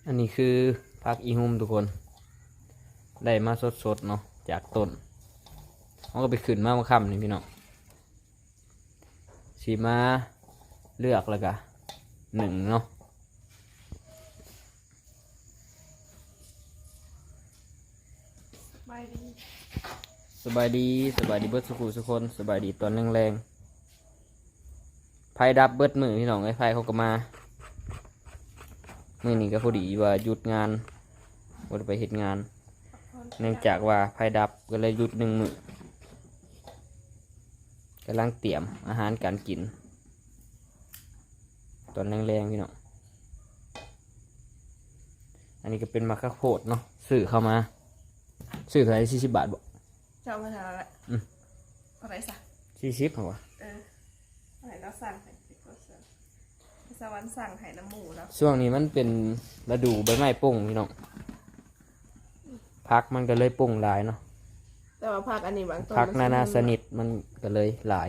ອັນນີ້ຄືຜັກອີຮຸ່ມທຸກຄົນ ໄດ້ມາສົດໆເນາະ ຈາກຕົ້ນ ເຮົາກໍໄປຂຶ້ນມາມື້ຄ່ຳນີ້ພີ່ນ້ອງ ຊິມາເລືອກແລ້ວກະໜຶ້ງເນາະ. ສະບາຍດີ ສະບາຍດີ ສະບາຍດີເບິດສູ່ຜູ້ສູ່ຄົນ ສະບາຍດີຕອນແລງໆ. ໄຟດັບເບິດມື້ພີ່ນ້ອງເອີຍ ໄຟເຂົາກໍມາ ມື້ນີ້ກໍພໍດີວ່າຢຸດງານ ບໍ່ໄດ້ໄປເຮັດງານ ເນື່ອງຈາກວ່າໄຟດັບກໍເລີຍຢຸດໜຶ່ງມື້ ກຳລັງຕຽມອາຫານການກິນຕອນແລງໆ ພີ່ນ້ອງ. ອັນນີ້ກໍເປັນໝາກຂາໂພດເນາະ ຊື້ເຂົ້າມາ ຊື້ເທົ່າໃດ ສີ່ສິບບາດບໍ່? ເຈົ້າມາເທົ່ານັ້ນແຫຼະ ອືມ ເທົ່າໃດຊະ? ສີ່ສິບຫັ້ນຫວາ? ເອີ ໃຫ້ລາວສັ່ງໃຫ້ ສະຫວັນສັ່ງໃຫ້ນຳໝູ່ລາວ. ຊ່ວງນີ້ມັນເປັນລະດູໃບໄມ້ປົ່ງພີ່ນ້ອງ ຜັກມັນກໍເລີຍປົ່ງຫຼາຍເນາະ ແຕ່ວ່າຜັກອັນນີ້ບາງຕົ້ນ ຜັກນານາຊະນິດມັນກໍເລີຍຫຼາຍ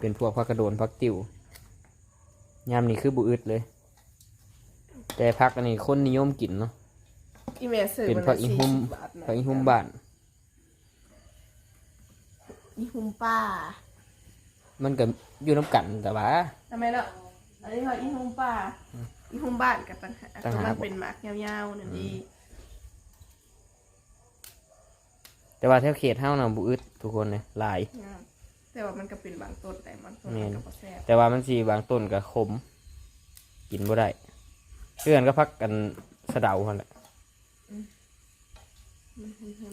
ເປັນພວກຜັກກະໂດນ ຜັກຕິ້ວ ຍາມນີ້ຄືບໍ່ອຶດເລີຍ ແຕ່ຜັກອັນນີ້ຄົນນິຍົມກິນເນາະ ອີແມ່ຊື້ ເປັນຜັກອີຮຸ່ມ ມາໃຫ້ສີ່ສິບບາດນະ ຜັກອີຮຸ່ມບ້ານ ອີຮຸ່ມປ່າ ມັນກໍຢູ່ນຳກັນແຕ່ວ່າ ທຳໄມເນາະ ອັນນີ້ເຮົາອີຮຸ່ມປ່າ ອືມ ອີຮຸ່ມບ້ານກໍຕ່າງຫາກ ຕ່າງຫາກ ມັນເປັນໝາກຍາວໆນັ້ນເອງ ອືມ ແຕ່ວ່າແຖວເຂດເຮົານະບໍ່ອຶດທຸກຄົນເດ້ ຫຼາຍ ງາມ ແຕ່ວ່າມັນກໍເປັນບາງຕົ້ນໄດ໋ ບາງຕົ້ນ ແມ່ນ ມັນກໍບໍ່ແຊບ ແຕ່ວ່າມັນຊິບາງຕົ້ນກໍຂົມ ກິນບໍ່ໄດ້ ຄືກັນກັບຜັກອັນສະເດົາຫັ້ນແຫຼະ ອືມ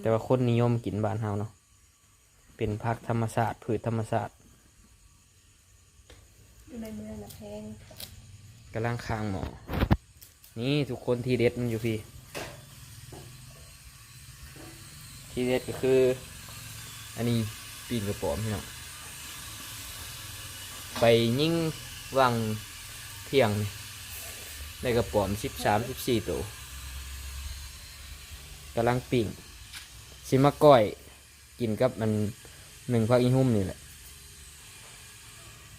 ແຕ່ວ່າຄົນນິຍົມກິນບ້ານເຮົາເນາະ ເປັນຜັກທຳມະຊາດ ພືດທຳມະຊາດ ຢູ່ໃນເມືອງນະແພງ ກຳລັງຄ້າງໝໍ້ ນີ້ທຸກຄົນ ທີເດັດມັນຢູ່ພີ້ ທີເດັດກໍຄື ອັນນີ້ປີ້ງກະປອມພີ່ນ້ອງ ໄປຍິງຫວ່າງທ່ຽງນີ້ ໄດ້ກະປອມສິບສາມ ສິບສີ່ໂຕ ກຳລັງປີ້ງ ຊິມາກ້ອຍ ກິນກັບອັນໜຶ້ງຜັກອີຮຸ່ມນີ້ແຫຼະ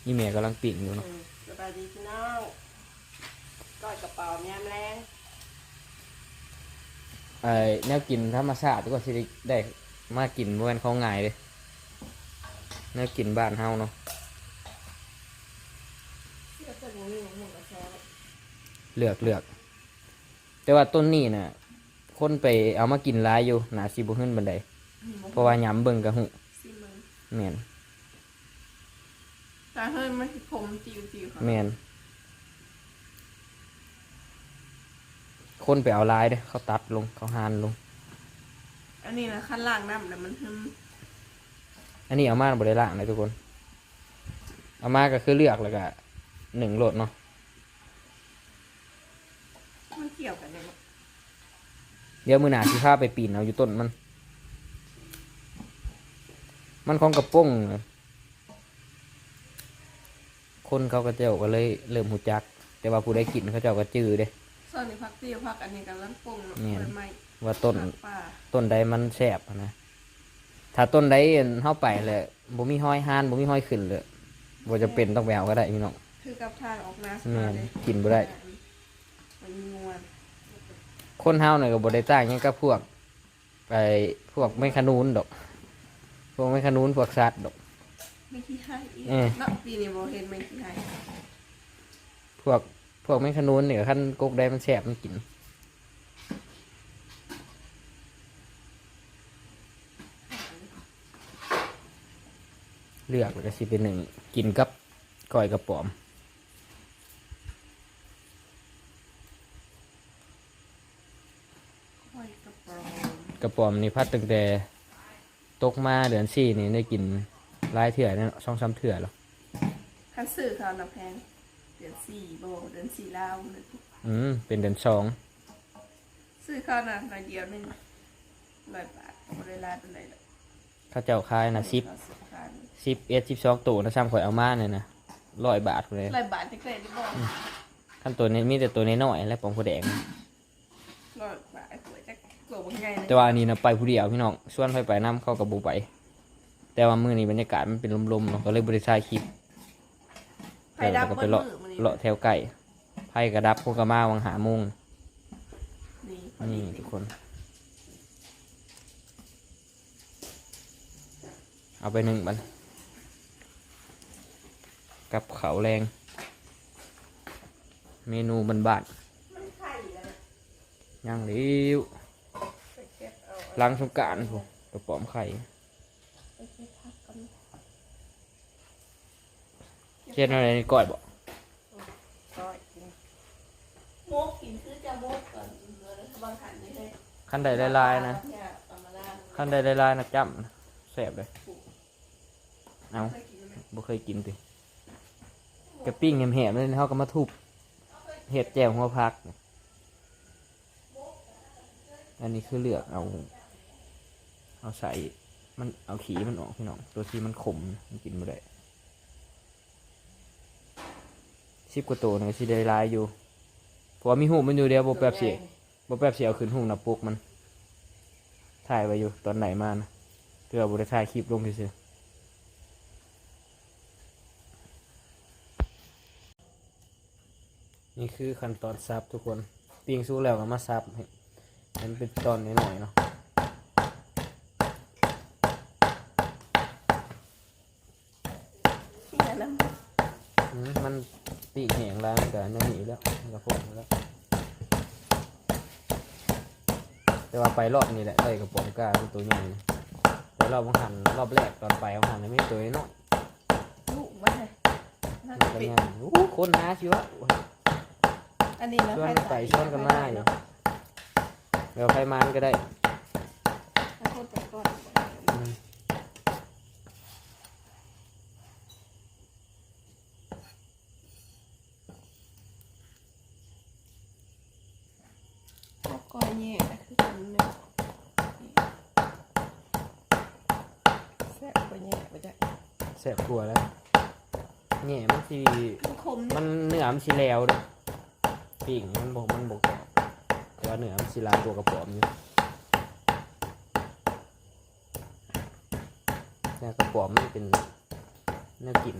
ອີ່ແມ່ກຳລັງປີ້ງຢູ່ເນາະ ອືມ ສະບາຍດີພີ່ນ້ອງ ກ້ອຍກະປອມຍາມແລງ ໄອ້ແນວກິນທຳມະຊາດກວ່າຊິໄດ້ ໄດ້ມາກິນບໍ່ແມ່ນຂອງງ່າຍເດ້ ແນວກິນບ້ານເຮົາເນາະ ເລືອກ ເລືອກ ແຕ່ວ່າຕົ້ນນີ້ນະ ຄົນໄປເອົາມາກິນຫຼາຍຢູ່ ໜ້າຊິບໍ່ຫຶນປານໃດ ອືມ ເພາະວ່າຫຍຳເບິ່ງກໍຮູ້ ຊິມເບິ່ງ ແມ່ນ ຖ້າເຮີ້ນມັນຊິຂົມຈິ້ວໆ ແມ່ນ ຄົນໄປເອົາຫຼາຍເດ້ ເຂົາຕັດລົງ ເຂົາຫານລົງ ອັນນີ້ນະ ຄັນລ້າງນ້ຳແລ້ວມັນຫຶນ ອັນນີ້ເອົາມາບໍ່ໄດ້ລ້າງເດ້ທຸກຄົນ ເອົາມາກໍຄືເລືອກແລ້ວກໍໜຶ້ງໂລດເນາະ. ມັນກ່ຽວກັນເດເນາະ ດຽວມື້ໜ້າຊິພາໄປປີນເອົາຢູ່ຕົ້ນມັນ ມັນຂອງກະປົງ ຄົນເຂົາ ເຂົາເຈົ້າກໍເລີຍເລີ່ມຮູ້ຈັກ ແຕ່ວ່າຜູ້ໃດກິນເຂົາເຈົ້າກໍຈື່ເດ້ ຊ່ວງນີ້ຜັກຕິ້ວ ຜັກອັນນີ້ກຳລັງປົ່ງເນາະ ແມ່ນ ໃໝ່ໆ ວ່າຕົ້ນ ຜັກປ່າ ຕົ້ນໃດມັນແຊບຫັ້ນນະ ຖ້າຕົ້ນໃດເຮົາໄປແລ້ວບໍ່ມີຮອຍຮານ ບໍ່ມີຮອຍຂຶ້ນເລີຍ ບໍ່ຈຳເປັນຕ້ອງໄປເອົາກໍໄດ້ພີ່ນ້ອງ ຄືກັບທາງອອກນາ ແມ່ນ ເລີຍ ກິນບໍ່ໄດ້ ມັນມີງວນ ຄົນເຮົານີ້ກໍບໍ່ໄດ້ຕ່າງຫຍັງກັບພວກ ໄອ້ພວກແມງຂະນູນດອກ ພວກແມງຂະນູນ ພວກສັດດອກ ແມງຂີ້ໄຮ່ ເອີ ເນາະ ປີນີ້ບໍ່ເຫັນແມງຂີ້ໄຮ່ ພວກ ພວກແມງຂະນູນນີ້ ຄັນກົກໄດ້ມັນແຊບ ມັນກິນ ເລືອກແລ້ວກໍຊິໄປໜຶ້ງກິນກັບກ້ອຍກະປອມ. ກະປອມນີ້ຜັດຕັ້ງແຕ່ຕົກມາເດືອນສີ່ນີ້ໄດ້ກິນຫຼາຍເທື່ອແລ້ວເນາະ ສອງສາມເທື່ອແລ້ວ ຄັນຊື້ເຂົ້ານະແພງ ເດືອນສີ່ບໍ່ ເດືອນສີ່ລາວ ອືມ ເປັນເດືອນສອງ ຊື້ເຂົ້ານະໜ້ອຍດຽວໜຶ່ງ ຮ້ອຍບາດ ກໍບໍ່ໄດ້ຫຼາຍປານໃດດອກ ເຂົາເຈົ້າຂາຍນະ ສິບ ສິບເອັດ ສິບສອງໂຕນະ ຊ່ຳຂ້ອຍເອົາມານີ້ນະ ຮ້ອຍບາດພຸ້ນເດ້ ຮ້ອຍບາດຈັກໄດ້ຫຼືບໍ່ ອືມ ຄັນໂຕນີ້ມີແຕ່ໂຕນ້ອຍໆ ແລະປອງໂພແດງ ຮ້ອຍບາດ ໂອ້ຍ ຈັກໂຕບັກໃຫຍ່ເລີຍ ແຕ່ວ່າອັນນີ້ນະໄປຜູ້ດຽວພີ່ນ້ອງ ຊວນໃຜໄປນຳເຂົາກໍບໍ່ໄປ ແຕ່ວ່າມື້ນີ້ບັນຍາກາດມັນເປັນລົມໆເນາະ ກໍເລີຍບໍ່ໄດ້ຖ່າຍຄລິບ ໄຟດັບເບິດມື້ມື້ນີ້ ເລີາະແຖວໃກ້ ໄຟກໍດັບ ພວກກໍມາຫວ່າງຫ້າໂມງ ເ ນີ້ທຸກຄົນ ເອົາໄປໜຶ້ງບັດ ກັບເຂົ້າແລງ ເມນູບ້ານໆ ຍັງຫຼຽວ ຫຼັງສົງການພຸ້ນ ກະປອມໄຂ່ ເຮັດແນວໃດນີ້ ກ້ອຍບໍ? ກ້ອຍກິນ ໝົກກິນຄືຈະໝົກ ຕອນບາງຫັ້ນເດ້. ຄັນໄດ້ຫຼາຍໆນະ ຄັນໄດ້ຫຼາຍໆນະ ຈ້ຳແຊບເດ້. ເອົ້າ ບໍ່ເຄີຍກິນຕິ? ກະປີ້ງແຫມໆເລີຍ ເຮົາກະມາທຸບ ເຮັດແຈ່ວຫົວຜັກ. ອັນນີ້ຄືເລືອກເອົາ ເອົາໃສ່ ມັນ ເອົາຂີ້ມັນອອກພີ່ນ້ອງ ໂຕທີ່ມັນຂົມ ມັນກິນບໍ່ໄດ້. ສິບກວ່າໂຕນີ້ກະຊິໄດ້ຫຼາຍຢູ່ ເພາະວ່າມີຮູບມັນຢູ່. ດຽວບໍ່ແປັບຊິ ບໍ່ແປັບຊິເອົາຂຶ້ນຮູບໜ້າປົກມັນ ຖ່າຍໄວ້ຢູ່ຕອນໄດ້ມານະ ເທື່ອບໍ່ໄດ້ຖ່າຍຄລິບລົງຊື່ໆ. ນີ້ຄືຂັ້ນຕອນສັບທຸກຄົນ ປີ້ງສຸກແລ້ວກະມາສັບໃຫ້ ໃຫ້ມັນເປັນຕອນນ້ອຍໆເນາະ. ອືມ ມັນປີ້ງແຫ້ງຫຼາຍ ມັນກະອັນນີ້ຢູ່ແລ້ວ ມັນກະພົງຢູ່ແລ້ວ. ແຕ່ວ່າໄປລອບນີ້ແຫຼະ ໄດ້ກະປອມກ້າໂຕໃຫຍ່ ແຕ່ລອບຫວ່າງຫັ້ນ ລອບແລກຕອນໄປຫວ່າງຫັ້ນ ມັນມີໂຕນ້ອຍ ລູກມັນ ມັນກະຍັງ ໂອ້ ຄົນຫາຊິວະ ອັນນີ້ນະ ຊວນໄປຊວນກັນມາຢູ່ ແລ້ວໃຜມານກະໄດ້ ອືມ. ກໍກ້ອຍແຫຍ່ຄືກັນເນາະ ແຊບກວ່າແຫຍ່ບໍ່ຈັກ ແຊບກວ່າແລ້ວ ແຫຍ່ມັນຊິ ມັນຂົມ ມັນເນື້ອມັນຊິແຫຼວເດ້ ປີ້ງມັນບໍ່ ມັນບໍ່ກອບ ແຕ່ວ່າເນື້ອມັນຊິຫຼາຍກວ່າກະປອມຢູ່. ແລ້ວກະປອມມັນເປັນແນວກິນ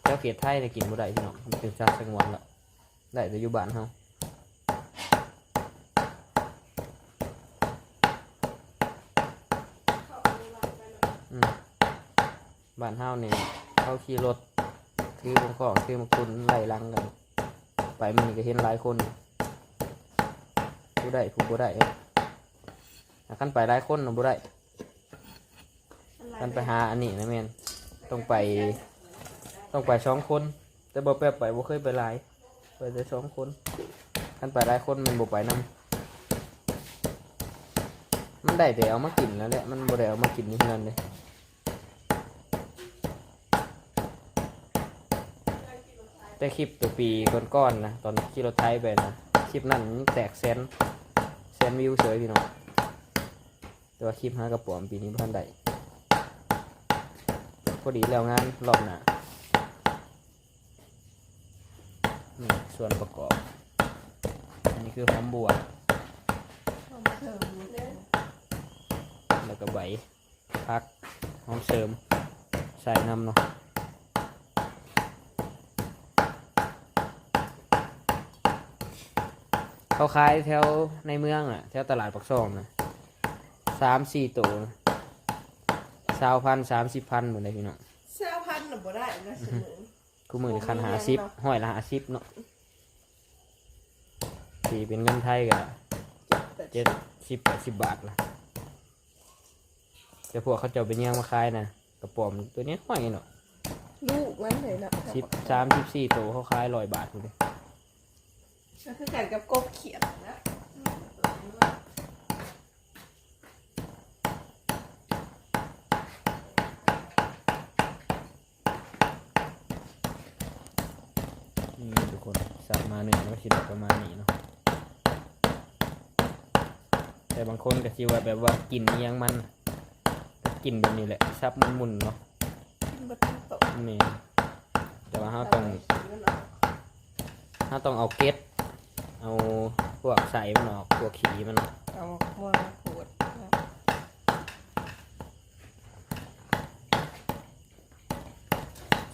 ແຖວເຂດໄທນີ້ກິນບໍ່ໄດ້ພີ່ນ້ອງ ມັນເປັນສັດສະຫງວນແລ້ວ ໄດ້ແຕ່ຢູ່ບ້ານເຮົາ. ອືມ ບ້ານເຮົານີ້ ເຂົາຂີ່ລົດ ຖືບັ້ງຄອກ ຖືໝາກຕຸນໄລ່ຫຼັງກັນໄປ ມື້ນີ້ກະເຫັນຫຼາຍຄົນ ຜູ້ໄດ້ຜູ້ບໍ່ໄດ້. ຄັນໄປຫຼາຍຄົນນະບໍ່ໄດ້ ຄັນໄປຫາອັນນີ້ນະແມ່ນ ຕ້ອງໄປ ຕ້ອງໄປສອງຄົນ ແຕ່ບໍ່ແປບໄປ ບໍ່ເຄີຍໄປຫຼາຍ ໄປແຕ່ສອງຄົນ. ຄັນໄປຫຼາຍຄົນແມ່ນບໍ່ໄປນຳ ມັນໄດ້ແຕ່ເອົາມາກິນນັ້ນແຫຼະ ມັນບໍ່ໄດ້ເອົາມາກິນຢູ່ເຮືອນເດ້. ແຕ່ຄລິບໂຕປີກ່ອນໆນະ ຕອນຂີ່ລົດໄຖໄປນະ ຄລິບນັ້ນແຕກແສນ ແສນວິວເສີຍພີ່ນ້ອງ ແຕ່ວ່າຄລິບຫາກະປອມປີນີ້ບໍ່ທັນໄດ້ ພໍດີແລ້ວງານ ລອບໜ້າ. ນີ້ສ່ວນປະກອບ ອັນນີ້ຄືຫອມບົ່ວ ຫອມເສີມ ແລ້ວກະໃບຜັກ ຫອມເສີມ ໃສ່ນຳເນາະ. ເຂົາຂາຍແຖວໃນເມືອງນະ ແຖວຕະຫຼາດປາກຊ່ອງນະ ສາມສີ່ໂຕ ຊາວພັນ ສາມສິບພັນພຸ້ນເດ້ພີ່ນ້ອງ. ຊາວພັນນະບໍ່ໄດ້ນະ ຊຸມື້ ຄູ່ມື້ນີ້ຄັນຫ້າສິບ ຮ້ອຍລະຫ້າສິບເນາະ ຕີເປັນເງິນໄທກະເຈັດສິບ ແປດສິບບາດລະ. ແຕ່ພວກເຂົາເຈົ້າໄປຍ່າງມາຂາຍນະ ກະປອມໂຕນ້ອຍເນາະ ລູກມັນເລີຍເນາະ ສິບ ສາມສິບສີ່ໂຕ ເຂົາຂາຍຮ້ອຍບາດພຸ້ນເດ້. ກະຄືກັນກັບກົບຂຽດນະ. ນີ້ທຸກຄົນ ສັບມາເນື້ອມັນກະຊິໄດ້ປະມານນີ້ເນາະ ແຕ່ບາງຄົນກະຊິວ່າແບບວ່າກິນອີ່ຫຍັງມັນ ກະກິນແບບນີ້ແຫຼະ ສັບໝຸ່ນໆເນາະ ກິນເບິດທັງໂຕ. ແມ່ນ ແຕ່ວ່າເຮົາຕ້ອງ ເຮົາຕ້ອງເອົາເກັດ ເອົາພວກໄສ້ມັນອອກ ພວກຂີ້ມັນ ເອົາໝາກມ່ວງມາຂູດ.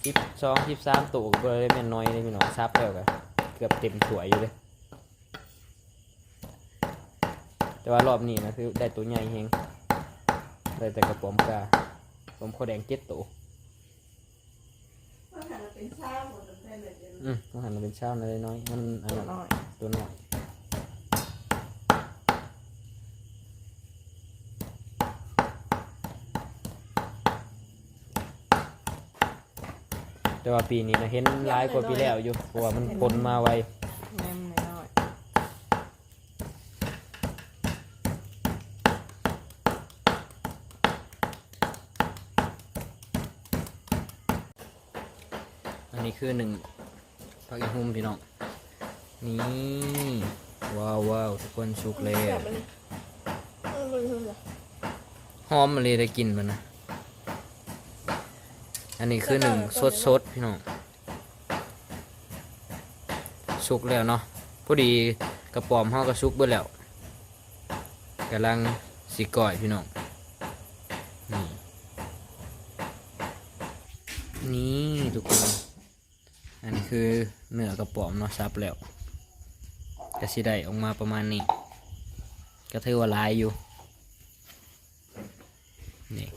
ສິບສອງ ສິບສາມໂຕກະບໍ່ໄດ້ແມ່ນໜ້ອຍເດ້ພີ່ນ້ອງ ສັບແລ້ວກະເກືອບເຕັມຖ້ວຍຢູ່ເດ້. ວ່າລອບນີ້ນະ ຄືໄດ້ໂຕໃຫຍ່ແຮງ ໄດ້ແຕ່ກະປອມກາ ປອມຂາວແດງເຈັດໂຕ. ວ່າຫັ້ນເປັນຊາວບໍ່ ຕັ້ງແຕ່ເດືອນ ອືມ ວ່າຫັ້ນເປັນຊາວນ້ອຍໆ ມັນອັນນັ້ນ ໂຕນ້ອຍ ໂຕນ້ອຍ. ແຕ່ວ່າປີນີ້ນະ ເຫັນຫຼາຍກວ່າປີແລ້ວຢູ່ ເພາະວ່າມັນພົ້ນມາໄວ. ແມ່ນນ້ອຍ. ອັນນີ້ຄືໜຶ້ງຜັກອີ່ຫຸ່ມພີ່ນ້ອງ. ນີ້ ວ້າວໆ ທຸກຄົນ ສຸກແລ້ວ. ຫອມອີ່ຫຼີ ໄດ້ກິ່ນມັນນະ. ອັນນີ້ຄືໜຶ້ງສົດໆ ພີ່ນ້ອງ. ສຸກແລ້ວເນາະ ພໍດີກະປອມເຮົາກະສຸກເບິດແລ້ວ ກຳລັງຊິກ້ອຍພີ່ນ້ອງ. ນີ້ ນີ້ທຸກຄົນ ອັນນີ້ຄືເນື້ອກະປອມເນາະ ສັບແລ້ວ ກະຊິໄດ້ອອກມາປະມານນີ້ ກະຖືວ່າຫຼາຍຢູ່. ນີ້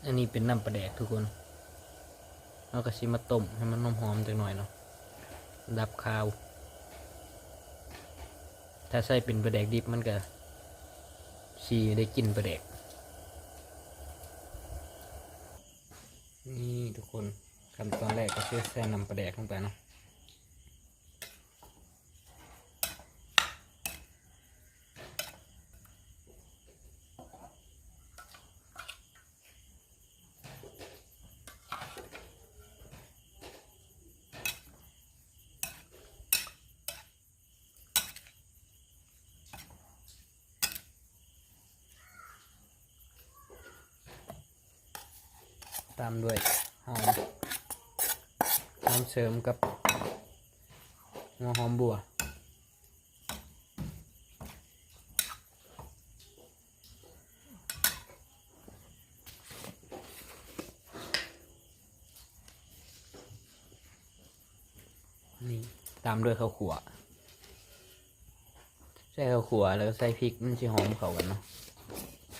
ອັນນີ້ເປັນນ້ຳປາແດກທຸກຄົນ ເຮົາກະຊິມາຕົ້ມໃຫ້ມັນຫອມໆ ຈັກໜ້ອຍເນາະ ດັບຄາວ. ຖ້າໃຊ້ເປັນປາແດກດິບມັນກະຊິໄດ້ກິ່ນປາແດກ. ນີ້ທຸກຄົນ ຂັ້ນຕອນແລກກະຄືໃສ່ນ້ຳປາແດກລົງໄປເນາະ. ຕາມດ້ວຍຫອມ ຫອມເສີມກັບຫົວຫອມບົ່ວ. ນີ້ ຕາມດ້ວຍເຂົ້າຂົ້ວ ໃສ່ເຂົ້າຂົ້ວແລ້ວກະໃສ່ພິກ ມັນຊິຫອມເຂົ້າກັນເນາະ.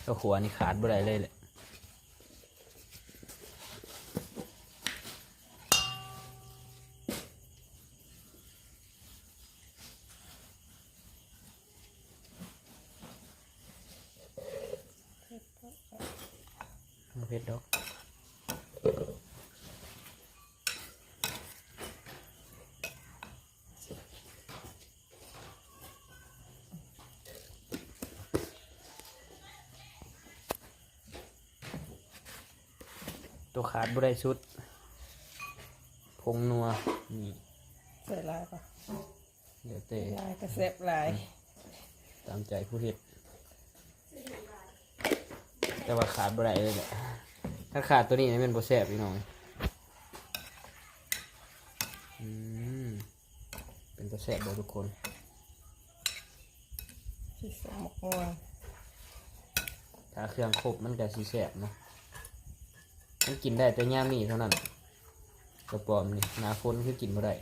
ເຂົ້າຂົ້ວນີ້ຂາດບໍ່ໄດ້ເລີຍແຫຼະ. ບໍ່ເຜັດດອກ. ໂຕຂາດບໍ່ໄດ້ສຸດ ຜົງນົວ ນີ້ ໃສ່ຫຼາຍປະ? ແລ້ວແຕ່ ຫຼາຍກະແຊບຫຼາຍ ອືມ ຕາມໃຈຜູ້ເຮັດ ແຕ່ວ່າຂາດບໍ່ໄດ້ເລີຍແຫຼະ. ຖ້າຂາດໂຕນີ້ແມ່ນບໍ່ແຊບພີ່ນ້ອງ. ອືມ ເປັນຕາແຊບບໍ່ທຸກຄົນ? ຊິໃສ່ໝາກມ່ວງ ຖ້າເຄື່ອງຄົບມັນກະຊິແຊບເນາະ. ມັນກິນໄດ້ແຕ່ຍາມນີ້ເທົ່ານັ້ນ ກະປອມນີ້ ໜ້າຝົນຄືກິນບໍ່ໄດ້.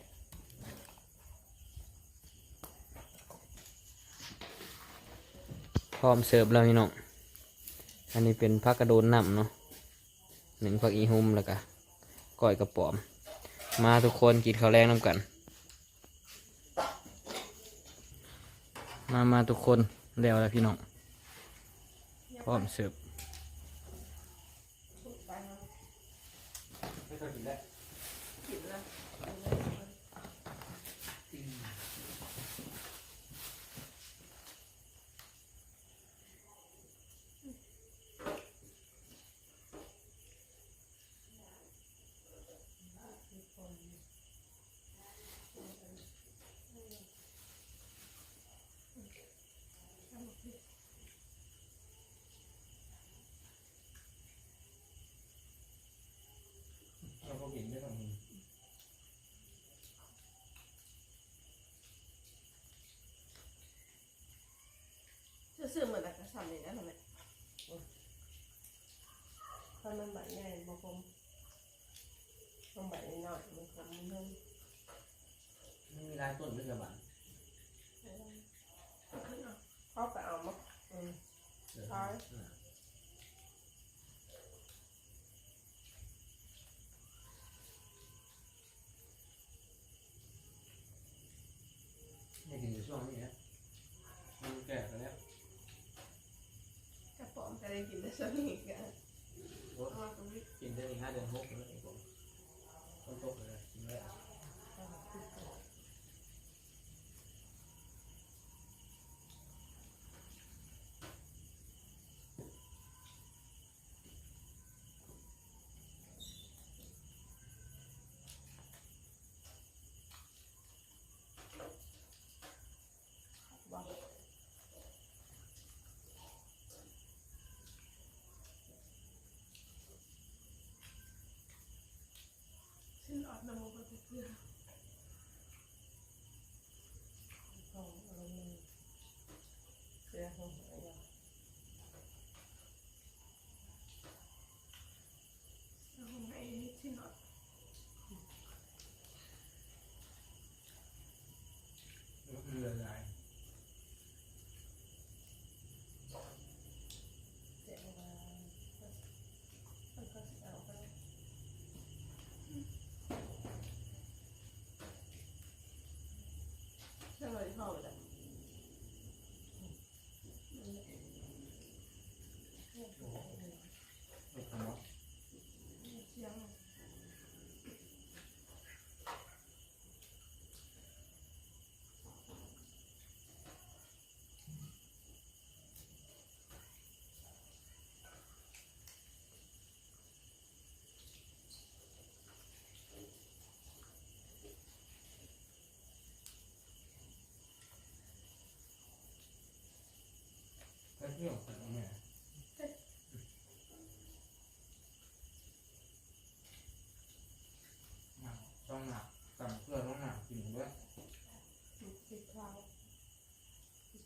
ພ້ອມເສີບແລ້ວພີ່ນ້ອງ. ອັນນີ້ເປັນຜັກກະໂດນນ້ຳເນາະ ໜຶ້ງຜັກອີ່ຫຸ່ມ ແລ້ວກະກ້ອຍກະປອມ. ມາທຸກຄົນ ກິນເຂົ້າແລງນຳກັນ. ມາ ມາທຸກຄົນ ແລ້ວລະພີ່ນ້ອງ ພ້ອມເສີບ. ເຮົາບໍ່ກິນເດ້ ທາງນີ້. ຊື້ໆ ໝົດລະກະຊ່ຳນີ້ແຫຼະ ແມ່. ຄັນມັນໃບໃຫຍ່ບໍ່ຄົມ ມັນໃບນ້ອຍໆ ມັນຄົມ ມັນ ມັນມີຫຼາຍຕົ້ນເດ້ລະບາດ. ເຮົາໄປເອົາມາ ອືມ ຂາຍ ໄດ້ກິນຢູ່ຊ່ວງນີ້ແຫຼະ ມັນແກ່ໄປແລ້ວ ກະປອມກະໄດ້ກິນແຕ່ຊ່ວງນີ້ກະ ໂອ້ ເອົາມາກະມີ ກິນແຕ່ນີ້ຫ້າເດືອນຫົກແລ້ວ ຝົນຕົກແລ້ວ ກິນໄດ້. ຊີ້ນອອດນຳບໍ່ເບິດຈັກເທື່ອ ເສຍຫົວ ເອົາໃຫ້ຊີ້ນອອດ ເຫຼືອຫຼາຍ ແຕ່ວ່າມັນກໍຊິເອົາໄປ ແລ້ວກໍຊິເອົາໄປ ເຮັດຫຍັງກັນແມ່? ຕ້ອງໜັກ ຕຳເກືອຕ້ອງໜັກກິນເດີ້ ເຜັດຂາວ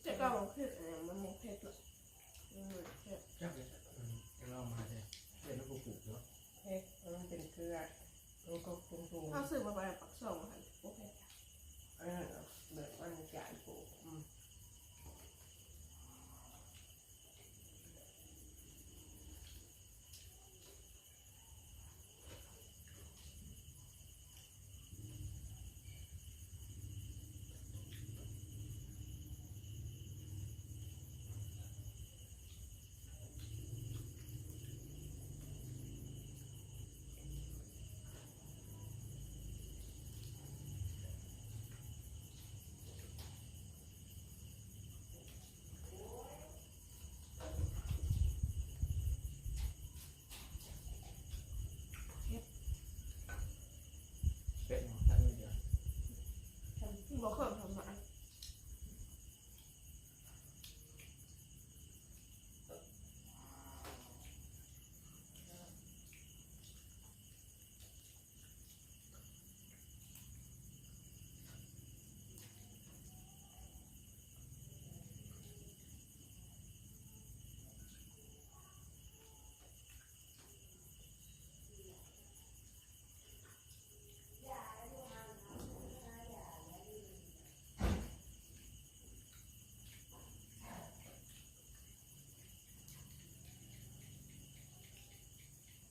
ແຕ່ເກົ່າເຜັດອັນຫຍັງມັນບໍ່ເຜັດເນາະ ມັນບໍ່ເຜັດ ຈັກເຮັດ ເອີ ເອົາມາແທ້ ເຮັດແລ້ວບໍ່ປຸກເນາະ ເຜັດ ມັນເປັນເກືອ ມັນກໍປຸງໆ ເຮົາຊື້ມາໄວ້ປາກຊ່ອງຫັ້ນ ບໍ່ເຜັດ ເອີ ແບບວ່າໃນຈານປູ ອືມ. ເຮັດຫຍັງ ທຳອີກແລ້ວ ບໍ່ເຄີຍທຳຫຼາຍ.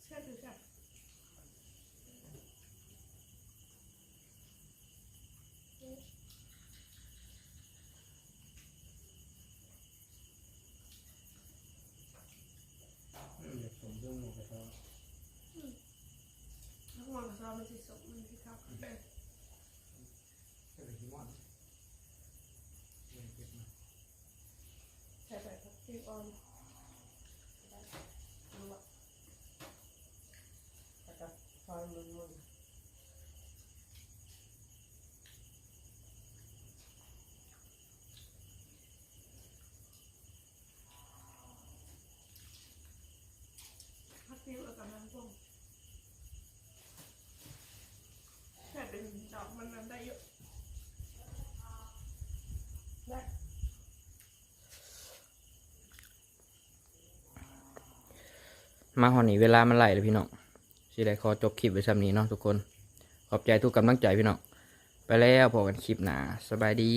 ແຊບຢູ່ຈ້ະ ອືມ ຢາກສົມເລື່ອງໝູກະຊອ ອືມ ໝູກະຊອມັນຊິສົມ ມັນຊິເຂົ້າກັນ ອືມ ເຮັດໃຫ້ຊິມ່ອນ ເກັບມາ ໃສ່ໃບຜັກຊີອ່ອນ ລວກ ແລ້ວກໍຊອຍໝຸ່ນໆ. ຜັກຊີ ເອີ ກຳລັງປົງ ແຕ່ເປັນດອກມັນນັ້ນໄດ້ຢູ່ ໄດ້. ມາຮອດນີ້ເວລາມັນໄຫຼແລ້ວພີ່ນ້ອງ ຊິໄດ້ຂໍຈົບຄລິບໄວ້ຊ່ຳນີ້ເນາະທຸກຄົນ ຂອບໃຈທຸກກຳລັງໃຈພີ່ນ້ອງ ໄປແລ້ວ ພົບກັນຄລິບໜ້າ ສະບາຍດີ.